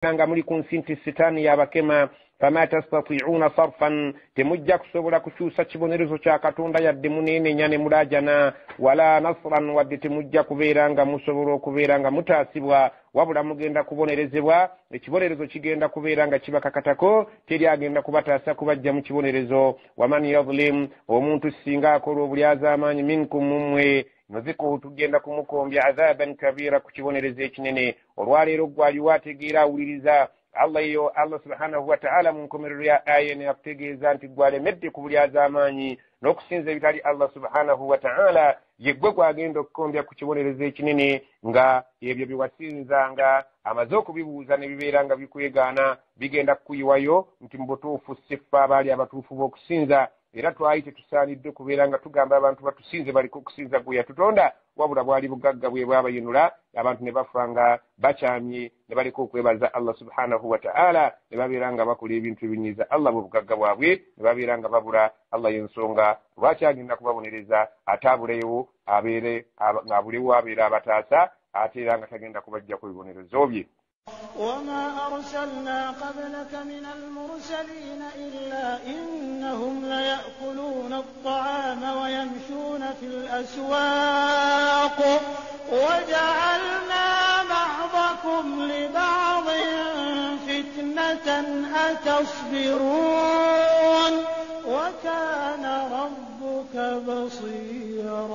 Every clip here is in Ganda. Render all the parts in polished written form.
Nga muli ku nsi nti sitaani yabakema. Fama tastati'una sarfan, temujja kusobola kukyusa kibonerezo kya Katonda yadde muneenenya ne mulaajana, wala nasran, wadde temujja kubeera nga musobola okubeera nga mutaasibwa, wabula mugenda kubonerezebwa. Ekibonerezo kigenda kubeera nga kibakakatako, teri agenda kubataasa kubajja mu kibonerezo. Waman yadhlim, omuntu singa akola obulyazaamaanyi, minkum, mummwe, nuzikuhu, tugenda kumukombya, adhaban kabira, ku kibonerezo ekinene. Olwaleero gwaliwo ategeera awuliriza Allah eyo, Allah subhanahu wataala mu nkomerero ya aya eno yakutegeeza nti gwalemedde ku bulyazaamaanyi n'okusinza ebitali Allah subhanahu wataala, yeggwe gwagenda okukombya ku kibonerezo ekinene, nga ebyo byewasinzanga amaze okubibuuza ne bibeera nga bikwegaana, bigenda kukuyiwayo nti mu butuufu siffa abaali abatuufu b'okusinza. Era twali tetusaanidde kubeera nga tugamba abantu batusinze baliko okusinza gwe yatutonda, wabula bwali bugagga bwe bwabayinula abantu ne bafa nga bakyamye ne baleka okwebaza Allah subhanahu wataala, ne babeera nga bakola ebintu ebinyiiza Allah bwe bugagga bwabwe, ne babeera nga babula Allah. Y'ensonga lwaki agenda kubabonereza, ate abulewo abeere ng'abulewo abeera abataasa, ate era nga tagenda kubajjako ebibonerezo bye. وما أرسلنا قبلك من المرسلين إلا إنهم ليأكلون الطعام ويمشون في الأسواق وجعلنا بعضكم لبعض فتنة أتصبرون وكان ربك بصيرا.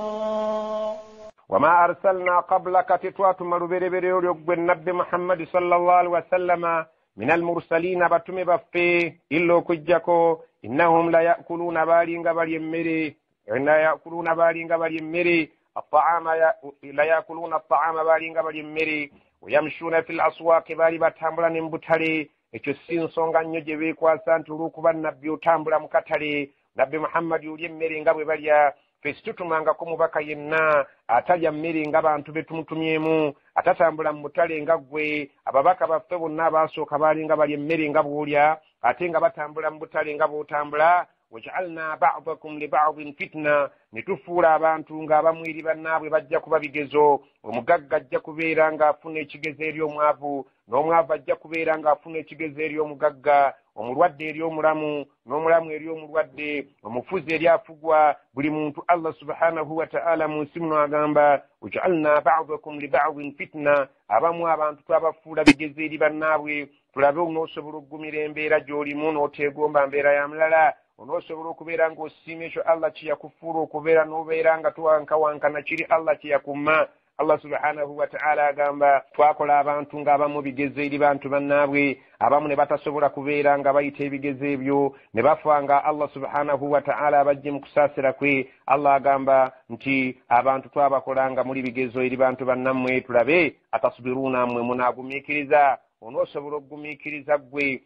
وما أرسلنا قبلك tetwatuma lubereberye olyo gwe Nabbi Muhammadi sallallahu alaihi wasallama min almursalina, batume baffe, illa okujjako innahum la yakuluuna, baalinga balya emmere, la yakuluuna, baalinga balya emmere, ataama, la yakuluuna ataama, baalinga balya emmere, wayamshuuna fi laswaaqi, baali batambula ne mu butale. Ekyo si nsonga nnyo gye beekwasa nti olw'okuba nabbi otambula mu katale, Nabbi Muhammadi olya emmere nga bwe balya. Ffe situtumangako mubaka yenna atalya mmere nga bantu be tumutumyemu, atatambula mu butale nga ggwe. Ababaka baffe bonna abaasooka baalinga balya emmere nga bw'olya, ate nga batambula mu butale nga bw'otambula. Wajaalna badakum libadin fitna, ne tufuula abantu ng'abamu eri bannaabwe bajja kuba bigezo. Omugagga ajja kubeera ng'afuna ekigezo eri omwavu, n'omwavu ajja kubeera ng'afuna ekigezo eri omugagga, omulwadde eri omulamu, n'omulamu eri omulwadde, omufuzi eri afugwa, buli muntu. Allah subhanahu wataala mu nsi muno agamba wajaalna badakum libadin fitna, abamu abantu twabafuula bigezo eri bannaabwe, tulabe onoosobola okugumira embeera gy'olimu n'oteegomba mbeera ya mulala, onoosobola okubeera ng'osiima ekyo Allah kye yakufuula okubeera, n'obeera nga towankawankana kiri Allah kye yakumma. Allah subhanahu wataala agamba twakola abantu ng'abamu bigezo eri bantu bannaabwe, abamu ne batasobola kubeera nga bayita ebigezo ebyo ne bafa nga Allah subhanahu wataala abajje mu kusaasira kwe. Allah agamba nti abantu twabakola nga muli bigezo eri bantu bannammwe, tulabe atasbiruuna, mmwe munaagumiikiriza. Onoosobola okugumiikiriza ggwe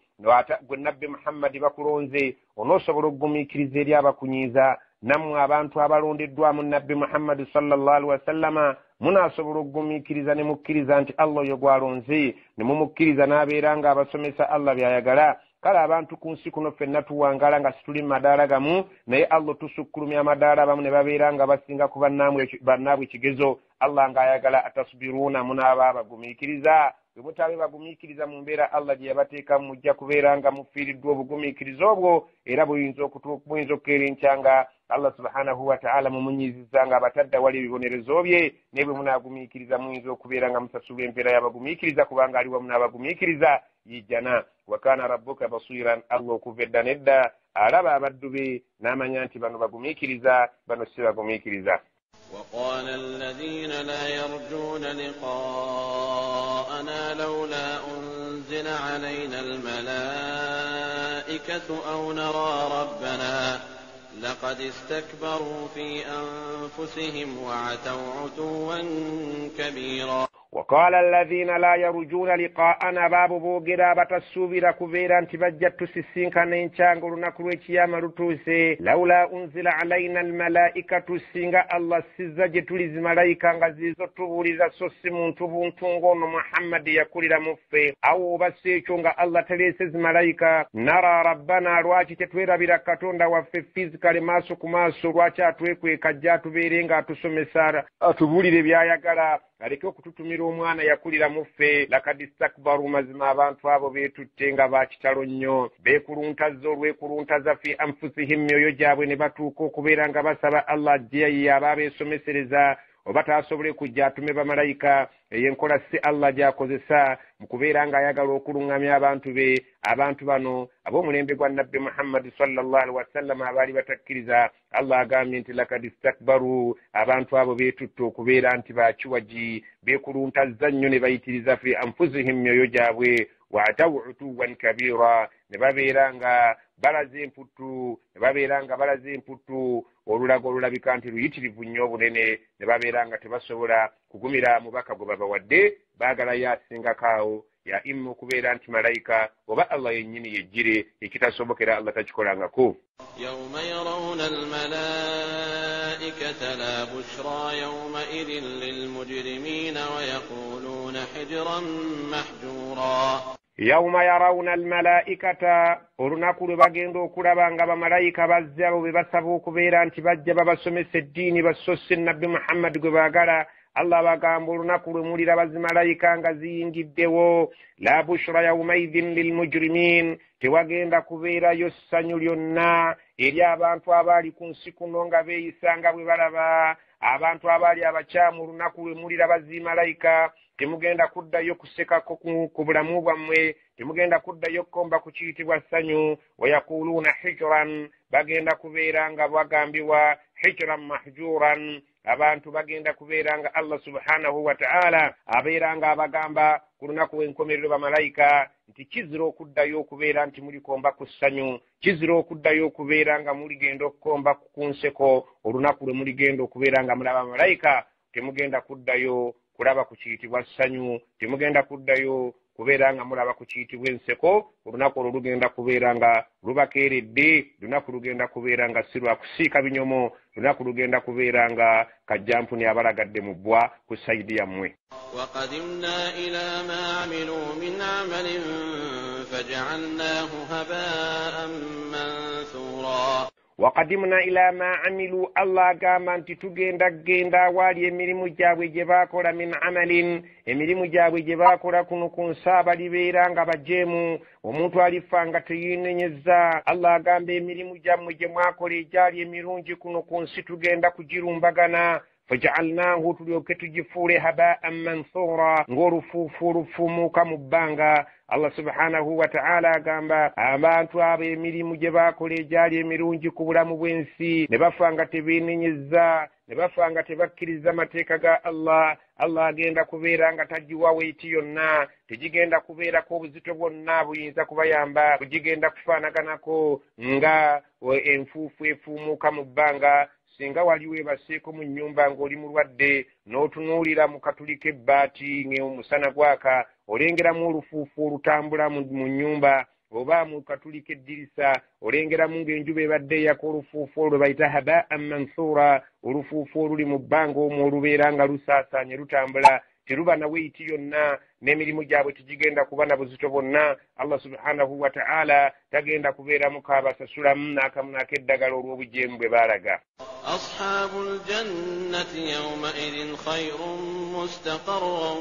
gwe Nabbi Muhammadi bakulonze, onoosobola okugumiikiriza eri abakunyiiza. Nammwe abantu abalondeddwamu Nabbi Muhammadi sallallahu alaihi wasallama munaasobola okugumiikiriza ne mukkiriza nti Allah oyo gwalonze, ne mumukkiriza n'abeera ng'abasomesa Allah by'ayagala. Kale abantu ku nsi kuno ffenna tuwangala nga situli mu madaala gamu, naye Allah tusukkulumya amadaala, abamu ne babeera nga basinga ku bannaabwe ekigezo. Allah ng'ayagala atasbiruuna, munaaba abagumiikiriza. Bwe mutabe bagumiikiriza mu mbeera Allah gye yabateekamu, mujja kubeera nga mufiiriddwa obugumiikiriza obwo, era buyinza okukeera enkya nga Allah subhanahu wataala mumunyiizizza nga abatadde awali ebibonerezo bye. Naye bwe munaagumiikiriza muyinza okubeera nga musasulwa empeera y'abagumiikiriza, kubanga ali wamu n'abagumiikiriza yijjana. Wakana rabbuka basiran, Allah okuva edda n'edda alaba abaddu be n'amanya nti bano bagumiikiriza, bano si bagumiikiriza. وقال الذين لا يرجون لقاءنا لولا أنزل علينا الملائكة أو نرى ربنا لقد استكبروا في أنفسهم وعتوا عتوا كبيرا. وقال الذين لا يرجون لقاءنا, baabo boogera abatasuubira kubeera nti bajja tusisinkana enkyanga olunaku lw'ekiyama lutuuse, laula unzila alaina almalaikatu, singa Allah sizza gye tuli zimalayika nga zizo tubuuliza, so si muntu buntu ng'ono Muhammadi yakulira mu ffe. Awo oba si ekyo nga Allah taleese zimalayika, nara rabbana, lwaki tetwerabira Katonda waffe fizikale maaso ku maaso, lwaki atwekweka ajja atubeere ng'atusomesa atubuulire by'ayagala, aleke okututumira atutumira omwana yakulira mu ffe. Lakad istakbaru, mazima abantu abo beetutte nga bakitalo nnyo, beekuluntaza olwekuluntaza fi anfusihim, myoyo gyabwe, ne batuuka okubeera nga basaba Allah ajje ye aba abeesomesereza oba taasobole kujja atume bamalayika. Eyo enkola si Allah gy'akozesa mu kubeera ng'ayagala okuluŋŋamya abantu be. Abantu bano ab'omulembe gwa Nabbi Muhammadi sallallahu alaihi wasallam abaali batakkiriza, Allah agambye nti lakad istakbaru, abantu abo beetutte okubeera nti bakiwagi, beekuluntazza nnyo ne bayitiriza fi anfusihim, myoyo gyabwe, waatawu utuwan kabira, ne babeera nga balaze emputtu, ne babeera nga balaze emputtu olulago olulabika nti luyitirivu nnyo obunene, ne babeera nga tebasobola kugumira mubaka gwe babawadde, baagala asingako awo ya imma okubeera nti malayika oba Allah yennyini yejjire, ekitasobokera Allah takikolangako. Yawma yarawna almalaikata la bushra yawmaidhin lilmujrimina wa yaquluna hijran mahjura. Yawma yarawna almalaikata, olunaku lwe bagenda okulaba nga bamalayika bazze abo be basaba okubeera nti bajja babasomesa eddiini basose Nabbi Muhammad gwe baagala. Allah bagamba olunaku lwe muliraba zimalayika nga ziyingiddewo, la bushra yawmaidhin lilmujrimin, tewagenda kubeerayo ssanyu lyonna eri abantu abaali ku nsi kuno nga beeyisa nga bwe balaba. Abantu abaali abakyamu olunaku lwe muliraba zimalayika temugenda kuddayo kusekako ku bulamu bwammwe, temugenda kuddayo kukomba ku kiyitibwa ssanyu. Wayaquluuna hijran, bagenda kubeera nga bagambibwa hijran mahjuran, abantu bagenda kubeera nga Allah subhanahu wa ta'ala abeera nga abagamba ku lunaku lw'enkomerero bamalayika nti kizira okuddayo okubeera nti mulikomba ku ssanyu, kizira okuddayo okubeera nga muligenda okukomba ku nseko. Olunaku lwe muligenda okubeera nga mulaba malayika temugenda kuddayo kulaba ku kiyitibwa ssanyu, temugenda kuddayo kubeera nga mulaba ku kiyitibwa enseko. Olunaku olwo lugenda kubeera nga lubakeeredde, lunaku lugenda kubeera nga si lwa kusiika binyomo, lunaku lugenda kubeera nga kajjampuni abalagadde mu bbwa ku sayidi yammwe. Waqadimna ila ma amilu min amalin faja'alnahu haba'an manthura. Waqadimna ila ma amilu, Allah agamba nti tugenda genda awaali emirimu gyabwe gye baakola, min amalin, emirimu gyabwe gye baakola kuno ku nsi abalibeera nga bajeemu, omuntu alifa nga teyinenyeza. Allah agamba emirimu gyammwe gye mwakola egyali emirungi kuno ku nsi tugenda kugirumbagana, faja'alnahu, tulyoke tugifuule haba'an manthura, ng'olufuufu olufuumuuka mu bbanga. Allah subhanahu wa ta'ala agamba abantu abo emirimu gye baakola egyali emirungi ku bulamu bw'ensi ne bafa nga tebeenenyeza, ne bafa nga tebakkiriza mateeka ga Allah, Allah agenda kubeera nga tagiwa weiti yonna, tegigenda kubeerako obuzito bwonna buyinza kubayamba, bugigenda kufaanaganako nga enfuufu efuumuuka mu bbanga. Singa wali weebaseeko mu nnyumba ng'oli mulwadde n'otunuulira mu katuli k'ebbaati ng'omusana gwaka, olengeramu olufuufu olutambula mu nnyumba, oba mu katuli k'eddirisa olengeramu ng'enjuba ebadde eyaka olufuufu olwo bayita haba'an manthura, olufuufu oluli mu bbanga omwo olubeera nga lusaasaanye lutambula, teruba na weiti yonna, n'emirimu gyabwe tegigenda kuba na buzito bwonna. Allah subhanahu wa ta'ala tagenda kubeeramu kaabasasulamu n'akamu n'ak'eddagala olw'obujeemu bwe baalaga. Ashabul jannati yawmaidhin khayrun mustaqarran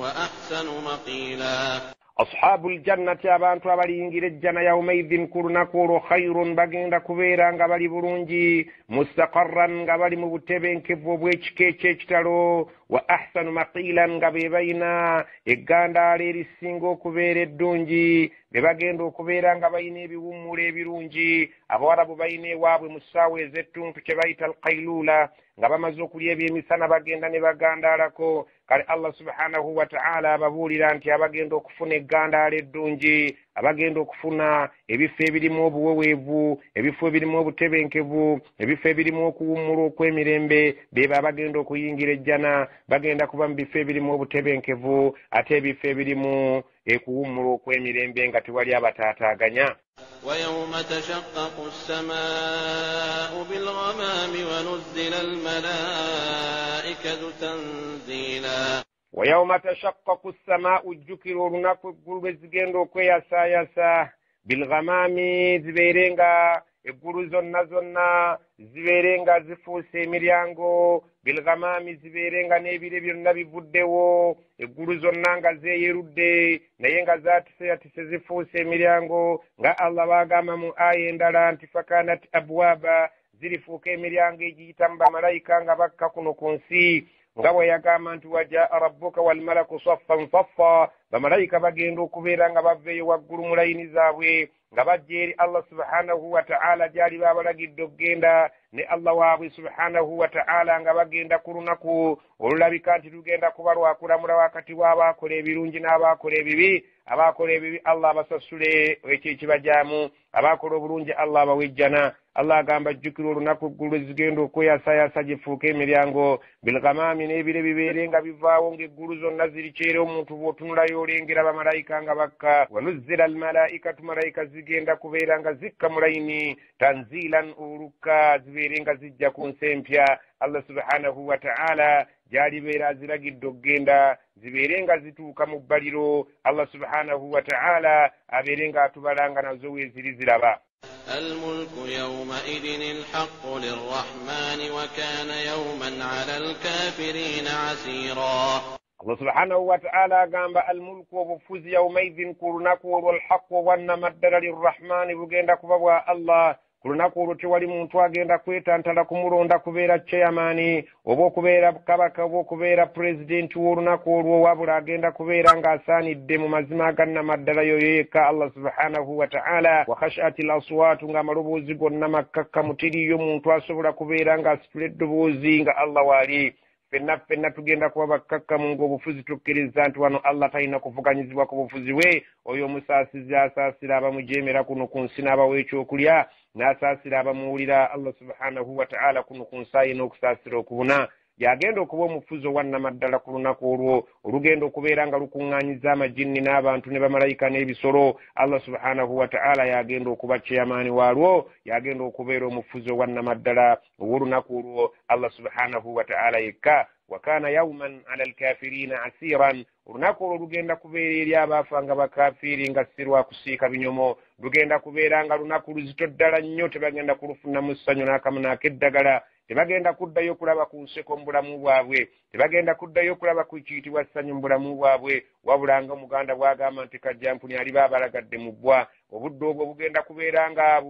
wa ahsanu maqila. Ashabul jannati, abantu abaliyingira ejjana, yawmaidhin, ku lunaku olwo, khayrun, bagenda kubeera nga bali bulungi, mustaqarran, nga bali mu butebenkevu obw'ekika eky'ekitalo, wa ahsanu maqilan, nga be balina eggandaalo erisinga okubeera eddungi, be bagenda okubeera nga balina ebiwummulo ebirungi. Abawarabu balina ewaabwe mu ssaawa ez'ettuntu kye bayita alqailula, nga bamaze okulya ebyemisana bagenda ne bagandaalako. Kale Allah subhanahu wa ta'ala ababuulira nti abagenda okufuna eggandaalo eddungi, abagenda okufuna ebifo ebirimu obuweweevu, ebifo ebirimu obutebenkevu, ebifo ebirimu okuwummula okw'emirembe, beba abagenda okuyingira ejjana, bagenda kuba mu bifo ebirimu obutebenkevu ate ebifo ebirimu ekuwummula okw'emirembe nga tewali abataataaganya. ويوم تشقق السماء بالغمام ونزل الملائكة تنزيلا. ويوم تشقق السماء, ojjukira olunaku eggulu lwe zigenda okweyasaayasa, bilghamaami, zibeere nga Eggulu zonna zonna zibeere nga zifuuse emiryango, bilghamami zibeere nga n'ebire byonna bivuddewo, eggulu zonna nga zeeyerudde naye nga zaatise zifuuse emiryango, nga Allah bw'agamba mu aya endala nti fakanat abwaba, zirifuuka emiryango egiyitamu bamalayika nga bakka kuno ku nsi, nga bwe yagamba nti wajaa rabbuka walmalaku saffan saffa, bamalayika bagenda okubeera nga baveeyo waggulu mu layini zaabwe nga bajja eri Allah subhanahu wa ta'ala gy'ali baabalagidde okugenda ne Allah waabwe subhanahu wa ta'ala, nga bagenda ku lunaku olulabika nti lugenda kuba lwakulamula wakati w'abaakola ebirungi n'abaakola ebibi. Abaakola ebibi Allah abasasule ekyo ekibajaamu, abaakola obulungi Allah abawe ejjana. Allah agamba jjukira olunaku eggulu zigenda okweyasayasa gifuuke emiryango, bilghamami n'ebire bibeere nga bivaawo ng'eggulu zonna ziri kyere, omuntu bw'otunulayo olengera bamalayika nga bakka. Wanuzzila almalaikatu, malayika zigenda kubeera nga zikka mu layini, tanzilan olukka, zibeere nga zijja ku nsi empya Allah subhanahu wa ta'ala gy'alibeera aziragidde okugenda, zibeere nga zituuka mu bbaliro Allah subhanahu wa ta'ala abeere ng'atubalanga nazo weeziri ziraba. الملك يومئذ الحق للرحمن وكان يوما على الكافرين عسيرا. Allah subhanahu wa ta'ala agamba almulku obufuzi yawmaidhin, ku lunaku olwo alhaqu obwannamaddala lirrahmani bugenda kuba bwa Allah. Ku lunaku olwo tewali muntu agenda kwetantala kumulonda kubeera chairman oba okubeera kabaka oba okubeera pulezidenti w'olunaku olwo, wabula agenda kubeera ng'asaanidde mu mazima agannamaddala yoyo yekka Allah subhanahu wa ta'ala. Wa khashat al aswatu, ng'amaloboozi gonna makkakkamu, teriiyo muntu asobola kubeera ng'asitula eddoboozi nga Allah waali. Ffenna ffenna tugenda kuba bakkakkamu ng'obufuzi tukkiriza nti wano Allah talina kuvuganyizibwa ku bufuzi bwe. Oyo omusaasizi asaasira abamujeemera kuno ku nsi n'abawa ekyokulya, n'asaasira abamuwulira. Allah subhanahu wa ta'ala kuno ku nsi ayina okusaasira okubuna. Yagenda okuba omufuzi owannamaddala ku lunaku olwo olugenda okubeera nga lukuŋŋaanyiza amajinni n'abantu ne bamalayika n'ebisolo. Allah subhanahu wa ta'ala yagenda okuba chairman waalwo, yagenda okubeera omufuzi owannamaddala ow'olunaku olwo Allah subhanahu wa ta'ala yekka. Wa kana yawman ala alkafirina asiran, olunaku olwo lugenda kubeera eri abaafa nga bakafiiri nga si lwa kusiika binyomo, lugenda kubeera nga lunaku luzito ddala nnyo, tebagenda kulufunamu ssanyu n'akamu n'akeddagala, tebagenda kuddayo okulaba ku nseko mu bulamu bwabwe, tebagenda kuddayo okulaba ku kiyitibwa ssanyu mu bulamu bwabwe, wabula nga omuganda bw'agamba nti kajjampuni aliba abalagadde mu bbwa. Obudde obwo bugenda kubeera nga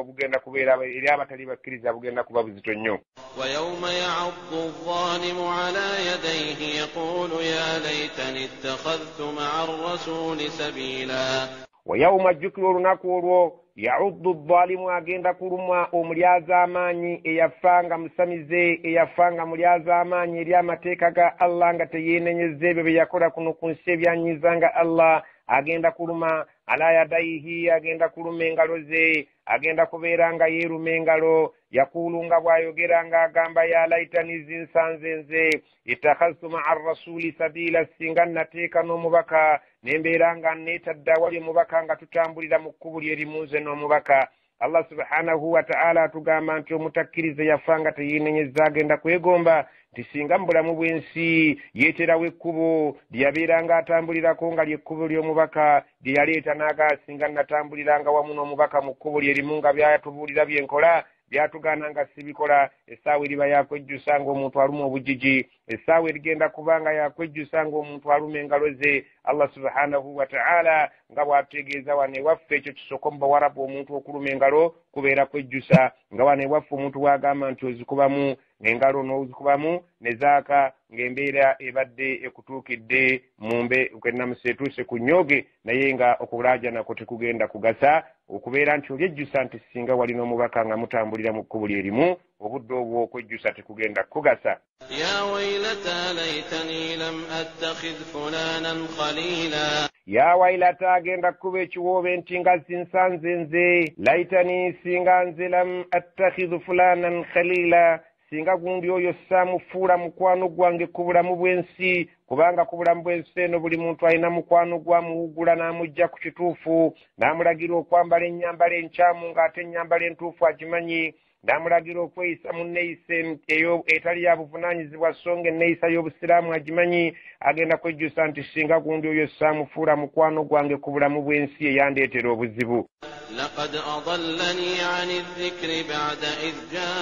bugenda kubeera eri abatali bakkiriza bugenda kuba buzito nnyo. Wa yawma ya'addu adh-dhalimu 'ala yadayhi yaqulu ya laytani ittakhadhtu ma'a ar-rasuli sabila. Wa yawma, jjukira olunaku olwo, ya'uddu adh-dhalimu, agenda kulumwa omulyazaamaanyi eyafa nga musamize, eyafa nga mulyazaamaanyi eri amateeka ga Allah nga teyeenenyeza ebyo bye yakola kuno ku nsi ebyanyiza nga Allah, agenda kuluma ala yadaihi, agenda kuluma engalo ze, agenda kubeera nga yeeruma engalo. Yakuulu, nga bw'ayogera ng'agamba ya laitani zinsanze nze ittakhadhtu ma'a arrasuli sabila, singa nateeka n'omubaka nembeera nga neetadde awali omubaka nga tutambulira mu kkubo lyerimu nze n'omubaka. Allah subhanahu wa ta'ala atugamba nti omutakkiriza yafa nga teyeenenyeza agenda kwegomba nti singa mu bulamu bw'ensi yeeterawo ekkubo lye yabeeranga atambulirako nga ly'ekkubo ly'omubaka lye yaleeta, n'agaa singa natambuliranga wamu n'omubaka mu kkubo lyerimu nga byatubuulira byenkola, byatugaana nga sibikola. Essaawa eriba yakwejjusa ng'omuntu aluma obugigi, essaawa erigenda kuba nga yakwejjusa ng'omuntu aluma engalo ze. Allah subhanahu wa ta'ala nga bw'atutegeeza wano ewaffe ekyo kisoko mu bawarabu omuntu okuluma engalo kubeera kwejjusa, nga wano ewaffe omuntu bw'agamba nti ozikubamu engalo n'ozikubamu ne zaaka ng'embeera ebadde ekutuukidde mumbe kwenamusa etuuse ku nnyooge, naye nga okulaajana tekugenda kugasa okubeera nti olyejjusa nti singa walina omubaka nga mutambulira mu kkubo lyerimu, obudde obwo okwejjusa tekugenda kugasa. Ya waylata laytani lam attakhidh fulanan khalila. Ya waylata, agenda kuba ekiwoobe nti nga zinsanze nze, laitani singa nze lam attakhidh fulanan khalila, singa gundi oyo saamufuula mukwano gwange ku bulamu bw'ensi, kubanga ku bulamu bw'ensi eno buli muntu alina mukwano gwamuwugula n'amujja ku kituufu, n'amulagira okwambala ennyambala enkyamu ng'ate ennyambala entuufu agimanyi, n'amulagira okweyisa mu nneeyisa eyo etali ya buvunaanyizibwa so nga enneeyisa y'obusiraamu agimanyi. Agenda kwejjusa nti singa gundi oyo saamufuula mukwano gwange ku bulamu bw'ensi eyandeetera obuzibu. لقد أضلني عن الذكر بعد إذ جاءني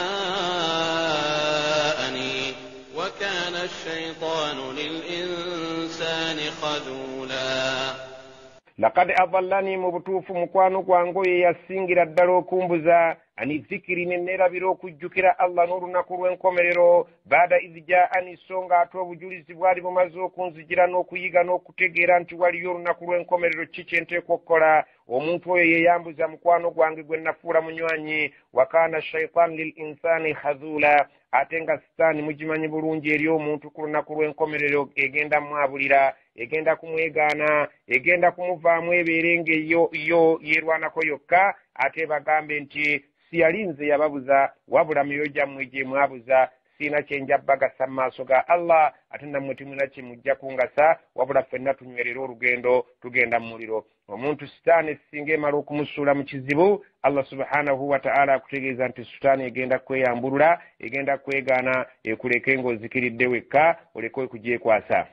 وكان الشيطان للإنسان خذولا. Laqad adallani mu butuufu mukwano gwange ye yasingira ddala okumbuza ani zikiri ne neerabira okujjukira Allah n'olunaku lw'enkomerero baada idh jaani, so nga ate obujulizi bwali bumaze okunzijira n'okuyiga n'okutegeera nti waliyo olunaku lw'enkomerero ki kye nteekwa okukola. Omuntu oyo ye yambuza mukwano gwange gwe nafuula munywanyi. Wakaana shaitaani lil insaani khadhuula, ate nga sitaani mugimanyi bulungi eri omuntu ku lunaku lw'enkomerero egenda mwabulira, egenda kumwegaana, egenda kumuvaamu ebeere ng'eyo yo yeerwanako yokka, ate bagambe nti si yali nze yababuza wabula myoyo gyammwe gye mwabuza, siina kye nja bagasa mu maaso ga Allah, ate nammwe temulina kye mujja kungasa, wabula ffenna tunywerere olugendo tugenda mu muliro. Omuntu sitaani singa emala okumusuula mu kizibu, Allah subhanahu wa ta'ala akutegeeza nti sitaani egenda kweyambulula, egenda kwegaana, ekuleke ng'ozikiridde wekka, oleke okugyekwasa.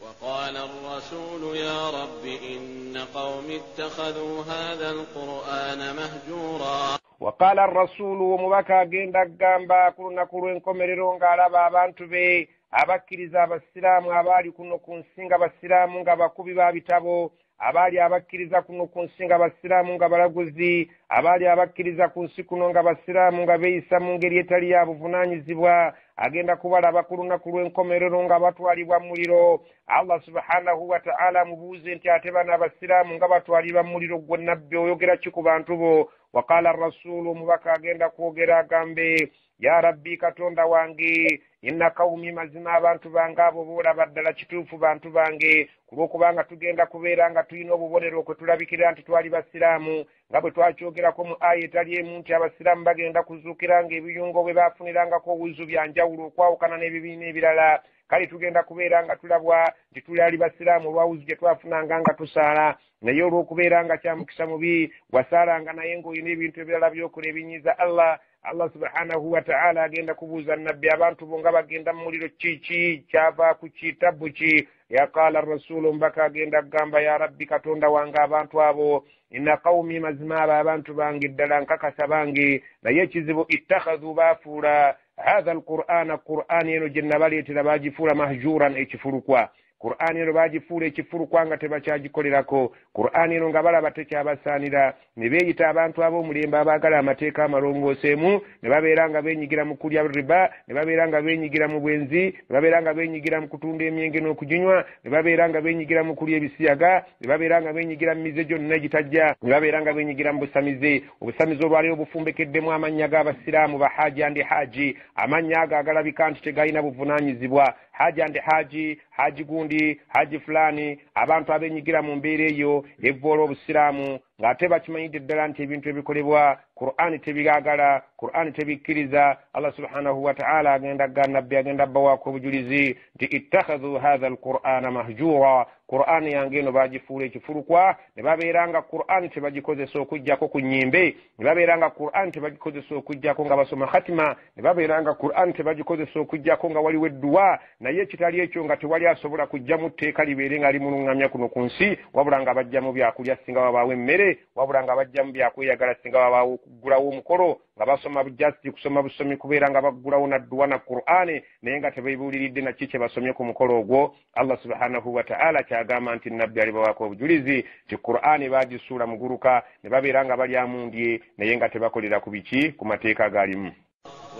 وقال الرسول يا رب إن قومي اتخذوا هذا القرآن مهجورا. وقال الرسول omubaka agenda kugamba ku lunaku lw'enkomerero ng'alaba abantu be abakkiriza abasiraamu abaali kuno ku nsi nga basiraamu nga bakubi ba bitabo, abaali abakkiriza kuno ku nsi nga basiraamu nga balaguzi, abaali abakkiriza ku nsi kuno nga basiraamu nga beeyisa mu ngeri etali ya buvunaanyizibwa, agenda kubalaba ku lunaku lw'enkomerero nga batwalibwa mu muliro. Allah subhanahu wa ta'ala mubuuze nti ate bano abasiraamu nga batwalibwa mu muliro gwe nabbi oyogera ki ku bantu bo? Waqala rasulu omubaka agenda kwogera agambe ya rabbi katonda wange inna qawmi, mazima abantu bange abo boolaba ddala kituufu bantu bange, ku lw'okubanga tugenda kubeera nga tulina obubonero kwe tulabikira nti twali basiraamu, nga bwe twakyogerako mu aya etali emu nti abasiraamu bagenda kuzuukira ng'ebiyungo bwe baafunirangako owuzu bya njawulo okwawukana n'ebibiina ebirala. Kale tugenda kubeera nga tulabwa nti tuli basiraamu olwawuzu gye twafunanga nga tusaala, naye olw'okubeera nga kyamukisa mubi wasaalanga naye ng'olina ebintu ebirala by'okola ebinyiiza Allah. Allah subhanahu wa ta'ala agenda kubuuza nabbi abantu bo nga bagenda mu muliro kiki kyava ku kitabu ki? Yaqala rasulu omubaka agenda kugamba ya rabbi katonda wange abantu abo inna qawmi, mazima abo abantu bange ddala nkakasa bange, naye ekizibu ittakhadhu baafuula hatha alqur'ana, qur'ani eno gye nabaleetera baagifuula mahjuran, ekifulukwa. Qur'ani eno baagifuula ekifulukwa nga tebakyagikolerako. Qur'ani eno nga balaba tekyabasaanira, ne beeyita abantu ab'omulembe abaagala amateeka amalongooseemu, ne babeera nga beenyigira mu kulya riba, ne babeera nga beenyigira mu bwenzi, ne babeera nga beenyigira mu kutunda emyenge n'okuginywa, ne babeera nga beenyigira mu kulya ebisiyaga, ne babeera nga beenyigira mu mize gyonna egitajja, ne babeera nga beenyigira mu busamize. Obusamize olwaleero bufumbekeddemu amannya g'abasiraamu ba haji andi haji, amannya ago agalabika nti tegalina buvunaanyizibwa. Haji andi haji, haji gundi, haji fulani, abantu abenyigira mu mbeera eyo evvoola obusiraamu ng'ate bakimanyidde ddala nti ebintu ebikolebwa Qur'ani tebigaagala, Qur'ani tebikkiriza. Allah subhanahu wa ta'ala agenda ga nabbi agenda bbawaako obujulizi nti ittakhadhu hatha alqur'ana mahjura, Qur'ani yange eno baagifuula ekifulukwa, ne babeera nga Qur'ani tebagikozesa okuggyako ku nnyimbe, ne babeera nga Qur'ani tebagikozesa okuggyako nga basoma khatima, ne babeera nga Qur'ani tebagikozesa okuggyako nga waliwo edduwa, naye ekitali ekyo nga tewali asobola kuggyamu tteeka libeere nga limuluŋŋamya kuno ku nsi, wabula nga bajjamu byakulya singa wabaawo emmere, wabula nga bajjamu byakweyagala singa wabaawo okuggulawo omukolo, nga basoma just kusoma busomi kubeera nga baggulawo na dduwa na Qur'ani, naye nga tebeebuuliridde na ki kye basomye ku mukolo ogwo. Allah subhanahu wa ta'ala kyagamba nti nabbi alibawaako obujulizi nti Qur'ani baagisuula muguluka, ne babeera nga balyamu ndye, naye nga tebakolera ku biki ku mateeka agalimu.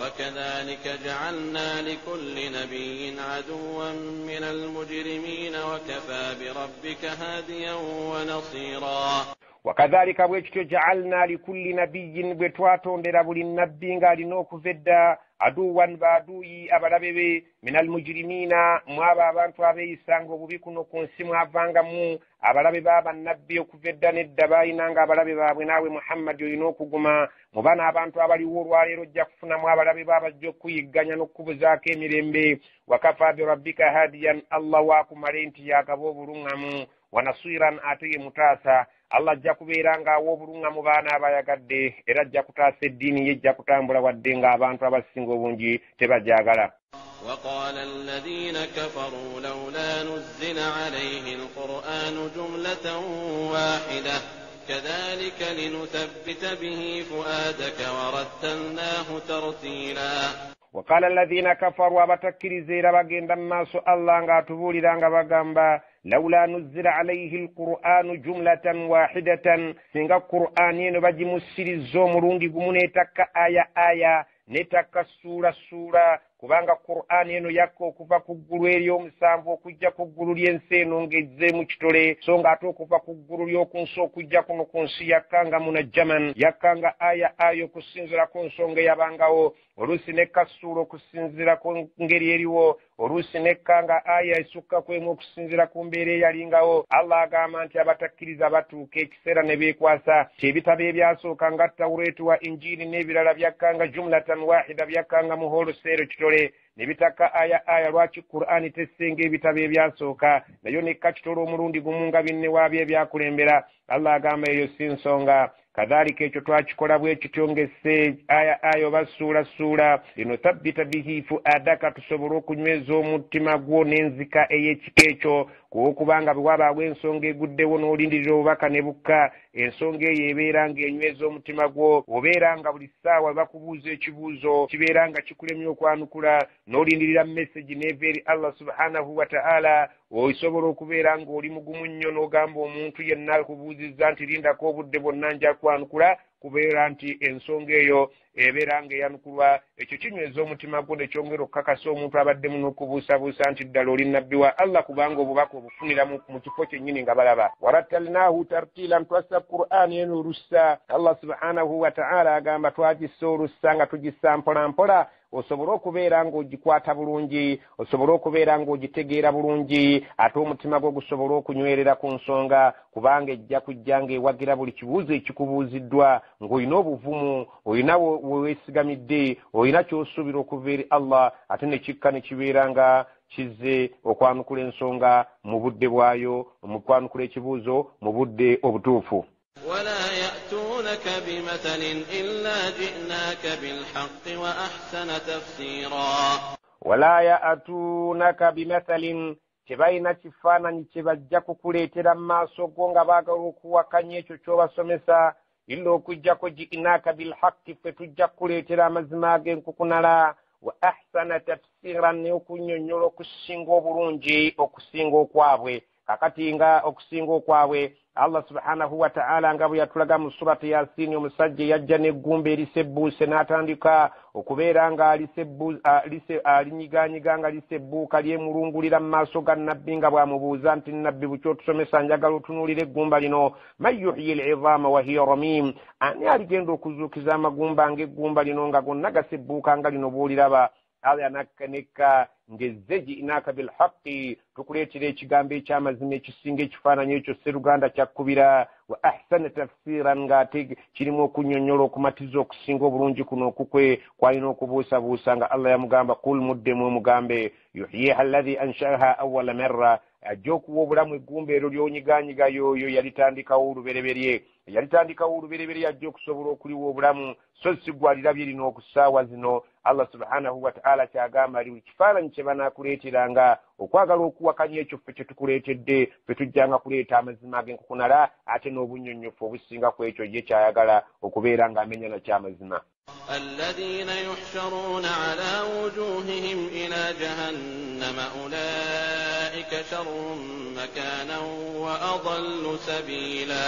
وكذلك جعلنا لكل نبي عدوا من المجرمين وكفى بربك هاديا ونصيرا. Wakadhalika bwe kityo ja'alna likulli nabiyyin, bwe twatondera buli nabbi ng'alina okuva edda aduwan baaduyi abalabe be minal mujrimina, mwabo abantu abeeyisanga obubi kuno ku nsi mwavangamu abalabe b'abannabbi okuva edda n'edda baayinanga abalabe baabwe. Naawe Muhammadi olina okuguma mu bano abantu abaliwo olwaleero, ojja kufunamu abalabe baabajja okuyigganya n'okukubuzaako emirembe. Wakafa birabbika hadiyan, Allah waakumale nti yagaba obuluŋŋamu, wanasiran, ate ye mutaasa. Allah ajja kubeera ng'awa obuluŋŋamu baana abayagadde, era ajja kutaasa eddiini ye, ejja kutambula wadde ng'abantu abasinga obungi tebagyagala. وقال الذين كفروا لولا نزل عليه القرآن جملة واحدة كذلك لنثبت به فؤادك ورتلناه ترتيلا. وقال الذين كفروا abatakkiriza bagenda mu maaso Allah ng'atubuulira nga bagamba لولا نزل عليه القرآن جملة واحدة singa Qur'an eno bagimussiriza omulundi gumu n'etakka aya aya n'etakka ssuula ssuula, kubanga Qur'an eno yakka okuva ku ggulu ery'omusanvu okujja ku ggulu ly'ensi eno ng'ezze mu kitole, so ng'ate okuva ku ggulu ly'oku nsi okujja kuno ku nsi yakka nga munajjaman, yakka nga aya aya okusinziira ku nsonga eyabangawo, oluusi nekka ssuula okusinziira ku ngeri eriwo, oluusi nekka nga aya esukka ku emu okusinziira ku mbeera eyalingawo. Allah agamba nti abatakkiriza batuuka ekiseera ne beekwasa nti ebitabo ebyasooka nga Tawreeti wa Injiiri n'ebirala byakkanga jumlatan wahida, byakkanga mu holoseero kitole ne bitakka aya aya. Lwaki Qur'ani tessenga ebitabo ebyasooka nayo nekka kitole omulundi gumu nga binne waabyo ebyakulembera? Allah agamba eyo si nsonga. Kadhalika ekyo twakikola bwe kityo ng'esse aya aya oba ssuula ssuula, linuthabbita bihi fu'adaka, tusobole okunyweza omutima gwo n'enzika ey'ekika ekyo, kubanga bwe wabaawo ensonga eguddewo n'olindirira obubaka ne bukka, ensonga eyo ebeera ng'enyweza omutima gwo. Obeera nga buli ssaawa bakubuuza ekibuuzo kibeera nga kikulemye okwanukula, n'olindirira message n'eva eri Allah subhanahu wa ta'ala, osobola okubeera ng'oli mugumu nnyo n'ogamba omuntu yenna akubuuzizza nti lindako obudde bwonna nja kwanukula, kubeera nti ensonga eyo ebeera ng'eyanukulwa. Ekyo kinyweza omutima gwo ne kyongera okukakasa omuntu abaddemu n'okubuusabuusa nti ddala oli nabbi wa Allah, kubanga obubaka obufunira mu kifo kyennyini nga balaba. Warattalnaahu tartiilan, twassa Qur'ani eno olussa. Allah subhanahu wa ta'ala agamba twagissa olussa nga tugissa mpola mpola, osobola okubeera ng'ogikwata bulungi, osobola okubeera ng'ogitegeera bulungi, ate omutima gwo gusobola okunywerera ku nsonga, kubanga ejja kujja ng'ewagira buli kibuuzo ekikubuuziddwa, ng'olina obuvumu, olina we weesigamidde, olina ky'osuubira okuva eri Allah, ate ne kikka ne kibeera nga kizze okwanukula ensonga mu budde bwayo, mu kwanukula ekibuuzo mu budde obutuufu. ولا يأتونك بمثل إلا جئناك بالحق وأحسن تفسيرا. ولا يأتونك بمثل, tebalina kifaananyi kye bajja kukuleetera mu maaso go nga baagala okuwakanya ekyo ky'obasomesa, illa okuggyako ji'naaka bilhaqi, ffe tujja kukuleetera amazima ag'enkukunala, wa ahsana tafsiran, n'okunnyonnyola okusinga obulungi okusinga okwabwe. Kakati nga okusinga okwabwe Allah subhanahu wa ta'ala nga bwe yatulaga mu surati Yasini, omusajja yajja n'eggumba erisebbuuse n'atandika okubeera nga alinyiganyiga nga lisebbuuka lyemulungulira mu maaso ga nabbi nga bw'amubuuza nti nabbi bukyotusomesa njagala otunuulira eggumba lino, man yuhyi al-idhama wa hiya ramim, ani aligenda okuzuukiza amagumba ng'eggumba lino nga gonna gasebbuuka nga lino bw'oliraba? Allah nakka ng'ezze ji'naaka bilhaqi, tukuleetera ekigambo eky'amazima ekisinga ekifaananyi ekyo sseruganda kyakkubira, wa ahsana tafsiran, ng'ate kirimu okunnyonnyola okumatiza okusinga obulungi kuno okukwe kwalina okubuusabuusa, nga Allah yamugamba kul, muddemu omugambe yuhyiha alladhi anshaaha awwala marra, ajja okuwa obulamu eggumba eryo ly'onyigaanyiga y'oyo yalitandikawo olubereberye, yalitandikawo olubereberye ajja okusobola okuliwa obulamu, so si ggwe alirabye lino okusaawa zino. Allah subhanahu wa ta'ala kyagamba ali buli kifaananyi kye banaakuleeteranga okwagala okuwakanya ekyo ffe kye tukuleetedde, ffe tujjanga kuleeta amazima ag'enkukunala ate n'obunnyonnyofu obusinga ku ekyo ye kyayagala okubeera ng'amenya nakyamazima. الذين يحشرون على وجوههم إلى جهنم أولئك شر مكانا وأضل سبيلا.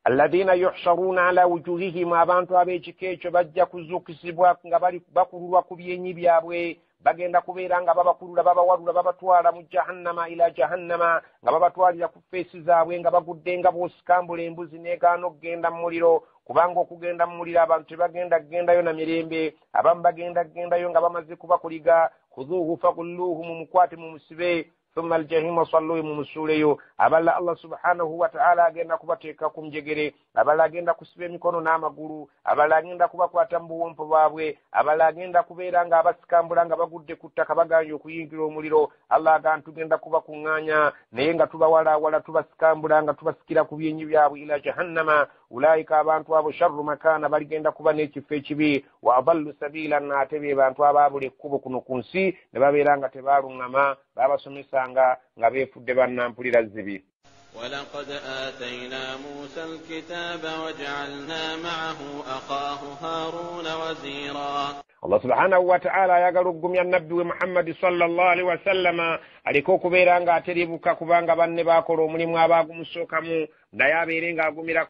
الذين يحشرون على وجوههم, abantu ab'ekika ekyo bajja kuzuukizibwa nga bakululwa ku byenyi byabwe, bagenda kubeera nga babakulula babawalula babatwala mu jahannama, ila jahannama, nga babatwalira ku feesi zaabwe nga bagudde nga bw'osikambula embuzi n'egaana okugenda mu muliro, kubanga okugenda mu muliro abantu tebagenda kugendayo na mirembe, abamu bagenda kugendayo nga bamaze kubakuliga. Khudhuuhu fagulluuhu, mumukwate mumusibe, thumma aljahima salluhu, mumusuuleyo. Abalala Allah subhanahu wa ta'ala agenda kubateeka ku njegere, abalala agenda kusiba emikono n'amagulu, abalala agenda kubakwata mu buwompo bwabwe, abalala agenda kubeera nga abasikambula nga bagudde ku ttaka baganye okuyingira omuliro. Allah agamba tugenda kubakuŋŋaanya naye nga tubawalaawala tubasikambula nga tubasikira ku byenyi byabwe ila jahannama. Ulaika, abantu abo sharru makaana, baligenda kuba n'ekifo ekibi, wa adallu sabiila, ate be bantu abaabula ekkubo kuno ku nsi ne babeera nga tebaaluŋŋama, baabasomesanga nga beefudde bannampulira zibi. ولقد آتينا موسى الكتاب وجعلنا معه أخاه هارون وزيرا. Allah subhanahu wa ta'ala ayagala okugumya nabbi we Muhammadi sallallahu alaihi wasallama aleke okubeera ng'ateribuka, kubanga banne baakola omulimu abaagumusookamu, naye abeere ng'agumira.